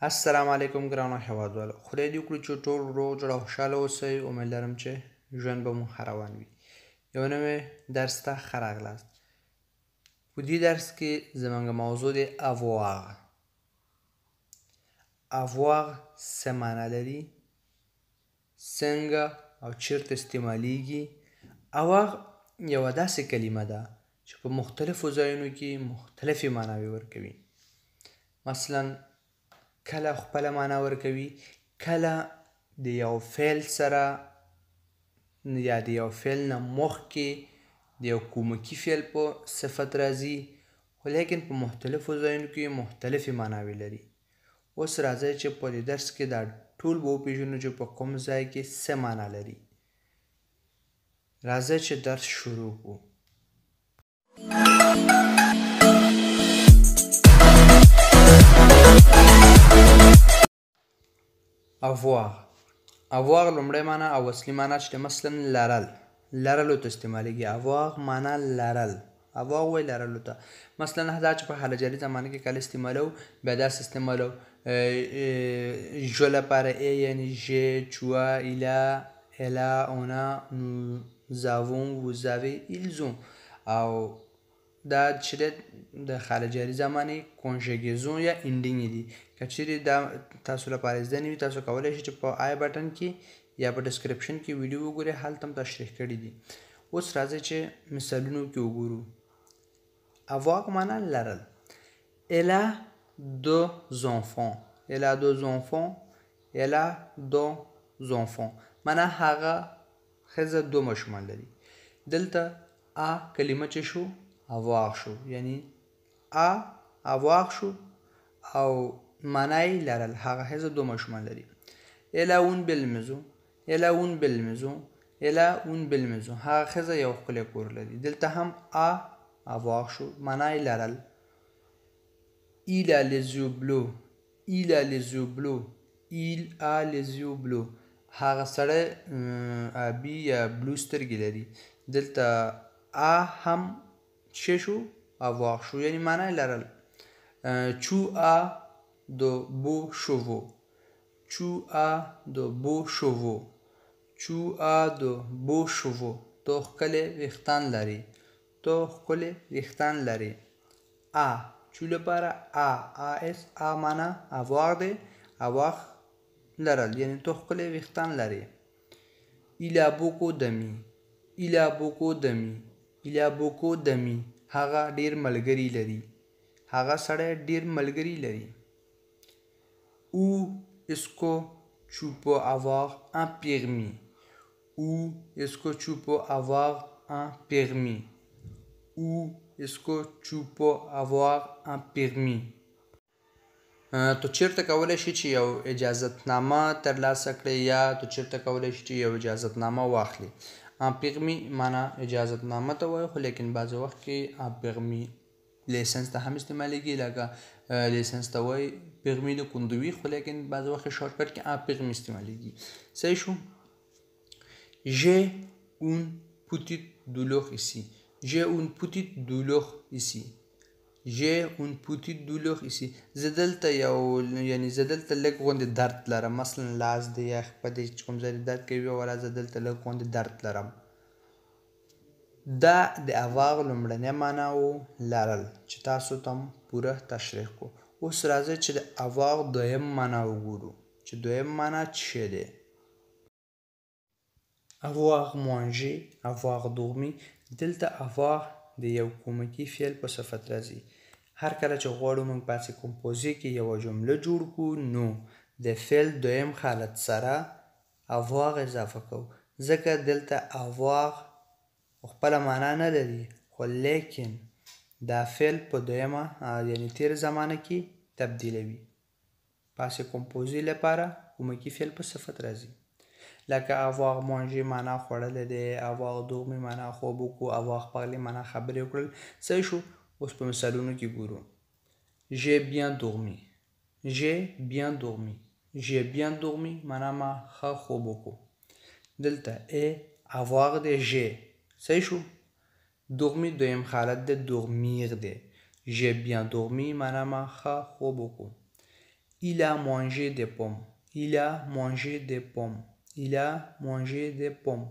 السلام علیکم ګرانو هیوادوالو، خدای دې وکړي چې ټول روغ جوړ او خوشحاله اوسئ. امید لرم چې ژوند به مو ښه روان وي. یو نوی درس ته ښه راغلاست. په دې درس کې زموږ موضوع دی avoir. Avoir څه معنا لري، څنګه او چیرته استعمالیږي؟ Avoir یوه داسې کلمه ده چې په مختلفو ځایونو کې مختلفې معناوې ورکوي. مثلا کله خپله معنا ورکوي، کله د یو فعل سره یا د یو فعل نه مخکې د یو کومکي فعل په صفت راځي، خو لیکن په مختلفو ځایونو کې مختلفې معناوې لري. اوس راځئ چې په دې درس کې دا ټول به وپېژنو چې په کوم ځای کې څه معنا لري. راځئ چې درس شروع کړو. Avoir. Avoir لومړی معنا او اصلي معنا چې مثلا لرل، لرلو ته استعمالیږي. Avoir معنا لرل، avoir وایي لرلو ته. مثلا دا چې په حال جاري زمانه کې کله استعمالو، بیا داسې استعمالو je لپاره ای، یعنی j'ai، tu as، il a، elle a، on a، nous avons، vous avez، ils ont. او دا چې د حال جاري زمانې conjugaison یا ending دي. که چیرې دا تاسو لپاره زده نه وي، تاسو کولی شئ چې په i button کې یا په description کې ویډیو وګورئ، هلته هم تشریح کړي دي. اوس راځئ چې مثالونو کې وګورو. Avoir معنا لرل. Elle a deux enfants. Elle a deux enfants. Elle a deux enfants. معنا هغه ښځه دوه ماشومان لري. دلته a کلمه چې شو avoir شو، یعنی a avoir شو او معنا یې لرل. هغه ښځه دوه ماشومان لري. Elle a une belle maison. Elle a une belle maison. Elle a une belle maison. هغه ښځه یو ښکلی کور لري. دلته هم a avoir شو، معنا یې لرل. Il a les yeux bleus. Il a les yeux bleus. Il a les yeux bleus. هغه سړی آبي یا bleu سترګې لري. دلته a هم څه شو؟ avoir شو، یعنی معنا یې لرل. Tu as de beaux chevaux. Tu as de beaux chevaux. Tu as de beaux chevaux. ته ښکلي ویښتان لرې. ته ښکلي ویښتان لرې. a tu لپاره a a s a معنا avoir دی، avoir لرل، یعنی ته ښکلي ویښتان لرې. Il a beaucoup d'amis. Il a beaucoup d'amis. Il a beaucoup d'amis. هغه ډیر ملګري لري. هغه سړی ډیر ملګري لري. Où est-ce que tu peux avoir un permis? Où est-ce que tu peux avoir un permis? Où est-ce que tu peux avoir un permis? ته چیرته کولی شې چې یو اجازتنامه ترلاسه کړې، یا ته چیرته کولی شې چې یو اجازتنامه واخلې. Un permis معنا اجازتنامه ته وایي، خو لیکن بعضې وخت کې un permis licence ته هم استعمالیږي، لکه licence ته وایي permis de conduire، خو لیکن بعضې وخت کې shortcut کې un permis استعمالیږي. صحیح شو. J'ai une petite douleur ici. J'ai une petite douleur ici. J'ai une petite douleur ici. زه دلته یو، یعنی زه دلته لږ غوندې درد لرم. مثلا لاس دی یا پښه دی چې کوم ځای درد کوي، ولا زه دلته لږ غوندې درد لرم. دا د avoir لومړنۍ معنا و لرل چې تاسو ته هم پوره تشریح کړو. اوس راځئ چې د avoir دویم معنا وګورو چې دویم معنا څه دی. Avoir mangé, avoir dormi. دلته avoir د یو کومکي فعل په صفت راځي. هر کله چې غواړو موږ passé composé کې یوه جمله جوړ کړو، نو د فعل دویم حالت سره avoir اضافه کوو، ځکه دلته avoir خپله معنا نه لري، خو لیکن دا فعل په دویمه یعنی تېره زمانه کې تبدیلوي. Passé composé لپاره کومکي فعل په صفت راځي، لکه avoir mangé معنا خوړلی دی، avoir dormi معنا خوب وکړو، avoir parlé معنا خبرې وکړل. صحیح شو. اوس په مثالونو کې ګورو. J'ai bien dormi. J'ai bien dormi. J'ai bien dormi معنا ما ښه خوب وکړو. دلته ای avoir دی، j'ai. صحیح شو. Dormi دویم حالت دی، dormir دی. J'ai bien dormi معنا ما ښه خوب وکړو. Il a mangé des pommes. Il a mangé des pommes. Il a mangé des pommes.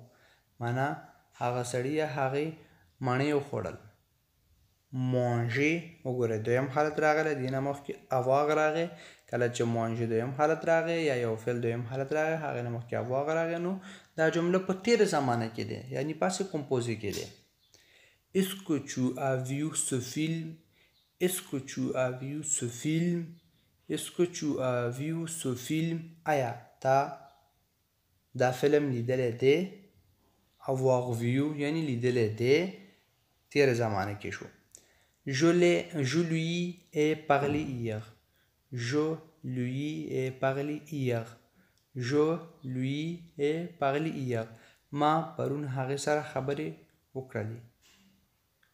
معنا هغه سړي یا هغې مڼې وخوړل. Manger وګورئ، دویم حالت راغلی، دې نه مخکې avoir راغی. کله چې manger دویم حالت راغی یا یو فعل دویم حالت راغی، هغې نه مخکې avoir راغی، نو دا جمله په تېره زمانه کې دی، یعنی passé composé کې دی. Est-ce que tu as vu ce film? Est-ce que tu as vu ce film? Est-ce que tu as vu ce film? آیا تا دا فلم لیدلی دی؟ Avoir vu یعنی لیدلی دی، تېره زمانه کې شو. Je lui ai parlé hier. Je lui ai parlé hier. Je lui ai parlé hier. ما پرون هغې سره خبرې وکړلې.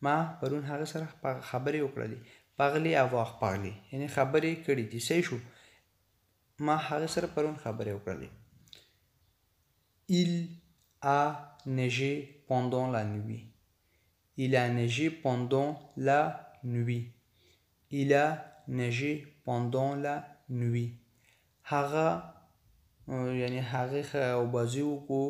ما پرون هغې سره خبرې وکړلې. Parler، avoir parlé یعنی خبرې کړې دي. صحیح شو. ما هغې سره پرون خبرې وکړلې. Il a neigé pendant la nuit. Il a neigé pendant la nuit. Il a neigé pendant la nuit. هغه یعنی هغې اوبازي وکړو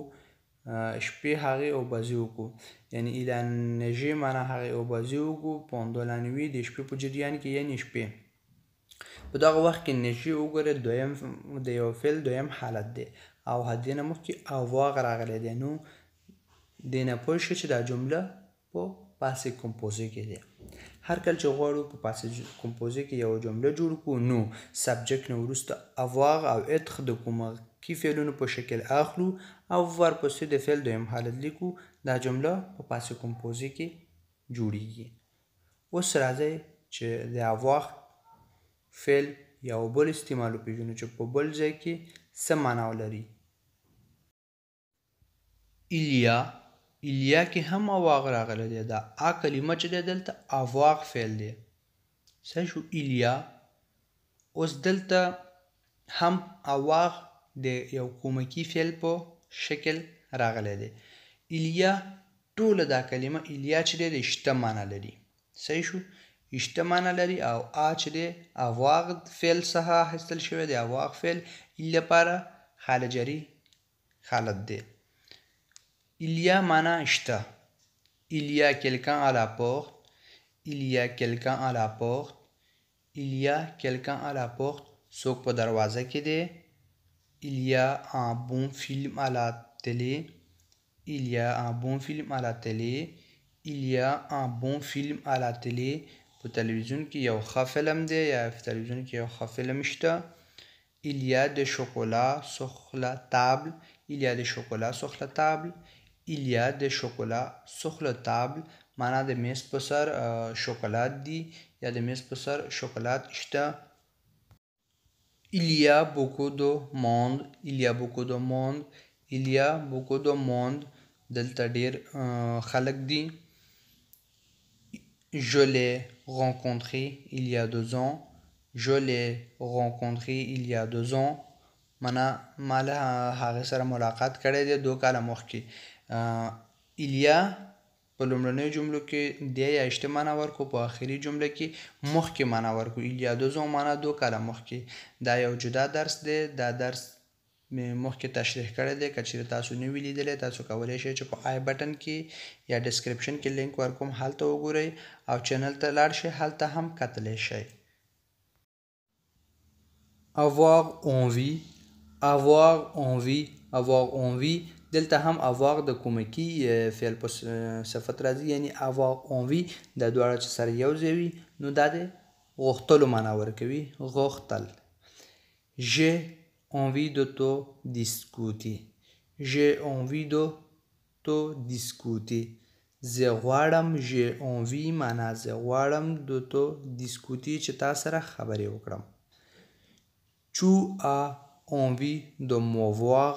شپې، هغې اوبازي وکړو. یعنی il a neigé معنا هغې اوبازي وکړو، pendant la nuit د شپې په جریان کې، یعنی شپې په دغه وخت کې. Neiger وګوره، دویم د یو فعل دویم حالت دی او دې نه مخکې avoir راغلی دی، نو دې نه پوه شو چې دا جمله په passé composé کې دی. هر کله چې غواړو په passé composé کې یو جمله جوړ کړو، نو subject نه وروسته avoir او être د کومکي فعلونو په شکل اخلو او ورپسې د فعل دویم حالت لیکو، دا جمله په passé composé کې جوړیږي. اوس راځئ چې د avoir فعل یو بل استعمال وپیژنو چې په بل ځای کې څه معنا لري. Il y a، il y a کې هم avoir راغلی دی. دا a کلمه چې دی دلته avoir فعل دی. صحیح شو. Il y a اوس دلته هم avoir د یو کومکي فعل په شکل راغلی دی. Il y a ټوله دا کلمه il y a چې دی د شته معنا لري. صحیح شو. شته معنا لري او a چې دی avoir فعل څخه اخیستل شوی دی. Avoir فعل il لپاره حال جري حالت دی. Il y a معنا شته. Il y a quelqu'un à la porte. Il y a quelqu'un à la porte. Il y a quelqu'un à la porte. څوک په دروازه کې دی. Il y a un bon film à la télé. Il y a un bon film à la télé. Il y a un bon film à la télé. په تلویزیون کې یو ښه فلم دی یا په تلویزیون کې یو ښه فلم شته. Il y a des chocolats sur la table. Il y a des chocolats sur la table. Il y a des chocolats sur la table. معنا د میز په سر شوکولات دي یا د میز په سر شوکولات شته. Il y a beaucoup de monde. Il y a beaucoup de monde. Il y a beaucoup de monde. دلته ډیر خلک دي. Je l'ai rencontré il y a 2 ans. Je l'ai rencontré il y a 2 ans. معنا ما له هغې سره ملاقات کړی دی 2 کاله مخکې. Il y a په لومړنیو جملو کې دی یا شته معنا ورکو، په آخري جمله کې مخکې معنا ورکو. Il y a 2 ans معنا 2 کاله مخکې. دا یو جدا درس دی، دا درس مې مخکې تشریح کړی دی. که چیرې تاسو نه وي لیدلی، تاسو کولی شئ چې په i button کې یا description کې لینک ورکوم، هلته وګورئ او channel ته لاړ شئ، هلته هم کتلی شئ. Avoir envie، avoir envie، avoir envie. دلته هم avoir د کومکی فعل په صفت راځي، یعنی avoir envie دا دواړه چې سره یو ځای وي، نو دا د غوښتلو معنا ورکوي، غوښتل. J'ai envie de te discuter. J'ai envie de te discuter. زه غواړم، j'ai envie معنا زه غواړم، de te discuter چې تا سره خبرې وکړم. Tu as envie de me voir.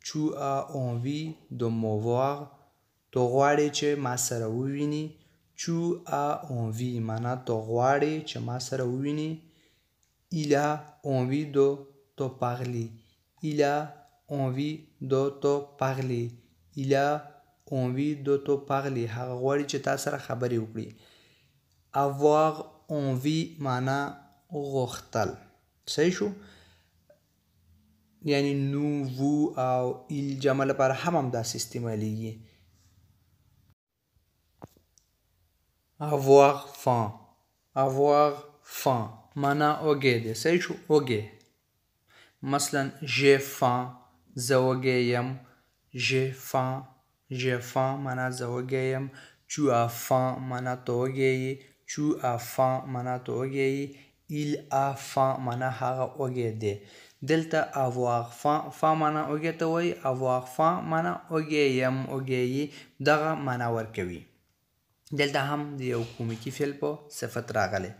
Tu as envie de me voir. ته غواړې چې ما سره وویني. Tu as envie معنا ته غواړې چې ما سره وویني. Il a envie de te parler. Il a envie de te parler. Il a envie de te parler. هغه غواړي چې تا سره خبرې وکړي. Avoir envie معنا غوښتل. صحیح شو؟ یعنی nous، vous او ils جمع لپاره هم همداسې استعمالیږي. Avoir faim، avoir faim معنا وږی دی. صحیح شو؟ وږی. مثلا j'ai faim، زه وږی یم. J'ai faim، j'ai faim معنا زه وږی یم. Tu as faim معنا ته وږی یې. Tu as faim معنا ته وږی یې. Il a faim معنا هغه وږی دی. دلته avoir faim، faim معنا وږی ته وایي، avoir faim معنا وږی یم، وږی یې، دغه معنا ورکوي. دلته هم د یو کومکي فعل په صفت راغلی.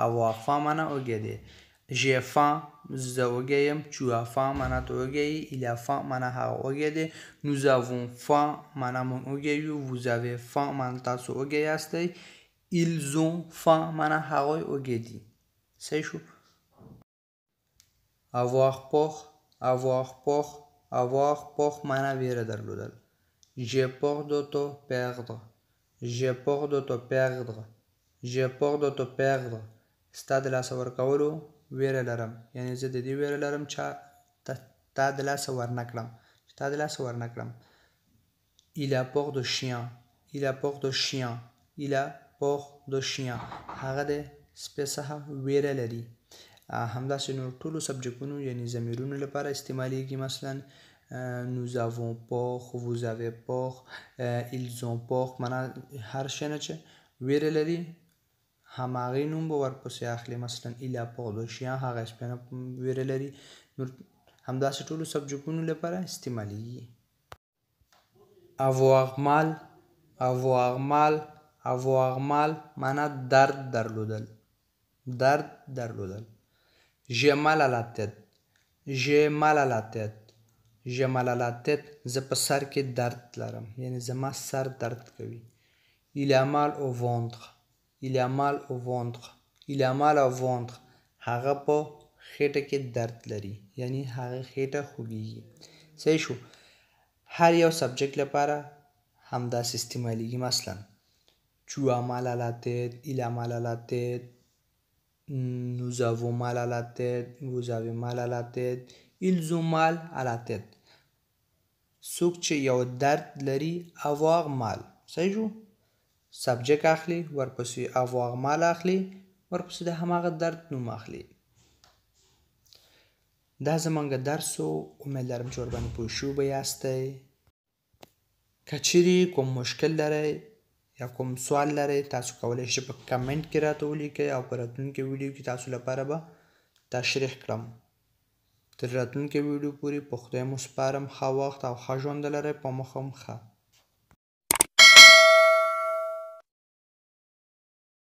Avoir faim معنا وږی دی. J'ai faim زه وږی یم. Tu as faim معنا ته وږی یې. Il a faim معنا هغه وږی دی. Nous avons faim معنا موږ وږی یو. Vous avez faim معنا تاسو وږی یاستئ. Ils ont faim معنا هغوی وږی دي. صحیح شو؟ Avoir peur، avoir peur، avoir peur معنا ویره درلودل. J'ai peur de te perdre، j'ai peur de te perdre، j'ai peur de te perdre، ستا د لاسه ورکولو ویره لرم، یعنی زه د دې ویره لرم چې تا د لاسه ورنه کړم، چې تا د لاسه ورنه کړم. Il a peur de chien، il a peur de chien، il a peur de chien، هغه د سپی څخه ویره لري. همداسې نور ټولو سبجکونو یعنی ضمیرونو لپاره استعمالیږي. مثلا nous avons peur، vous avez peur، ils ont peur، معنا هر شی نه چې ویره لري هماغې نوم به ورپسې اخلي. مثلا il a peur de chien، هغه سپی نه ویره لري. نور همداسې ټولو سبجکونو لپاره استعمالیږي. Avoir mal، avoir mal، avoir mal معنا درد درلودل، درد درلودل. J'ai mal à la tête، j'ai mal à la tête، j'ai mal à la tête، زه په سر کې درد لرم، یعنی زما سر درد کوي. Il a mal au ventre، il a mal au ventre، il a mal au ventre، هغه په خېټه کې درد لري، یعنی هغه خېټه خوږیږي. صحیح شو؟ هر یو subject لپاره همداسې استعمالیږي. مثلا tu as mal à la tête، il a mal à la tête، nous avons mal à la tête، vous avez mal à la tête، ils ont mal à la tête. څوک چې یو درد لري avoir mal. صحیح شو؟ subject اخلي، ورپسې avoir mal اخلي، ورپسې د هماغه درد نوم اخلي. دا زمونږ درس و، امید لرم چې ورباندې پوه شوي به یاستئ. که چیرې کوم مشکل لرئ یا کوم سوال لرئ، تاسو کولی شئ په کمنټ کې راته ولیکئ او په راتلونکې ویډیو کې تاسو لپاره به تشریح کړم. تر راتلونکې ویډیو پورې په خدای مو سپارم. ښه وخت او ښه ژوند لرئ. په مخه مو ښه.